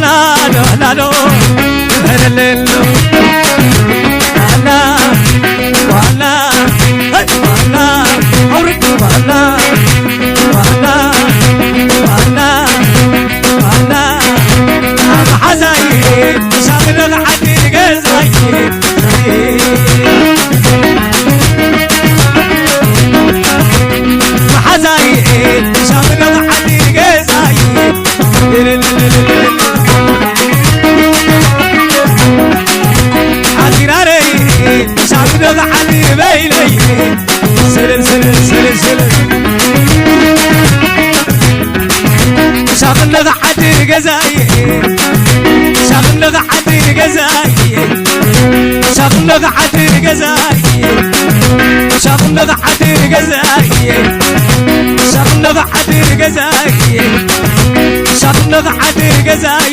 ላሎ ላሎ በለለሎ ዋላ ዋላ ሄይ ዋላ ኣውርድ ዋላ ዋላ ዋላ ዋላ መሓዛይ ሳግደል ዓዲ ገዛይ መሓዛይ ሳግደል ዓዲ ገዛይ ሓዚራረይ ሳግዶ ዝዓሊ በይነይ ስልል ስልል ስልል ስልል ሳግዶ ዝዓዲ ገዛይ ሳግዶ ዝዓዲ ገዛይ ሳግዶ ዝዓዲ ገዛይ ሳግዶ ዝዓዲ ገዛይ ሳግዶ ዝዓዲ ገዛይ ሳግዶ ዝዓዲ ገዛይ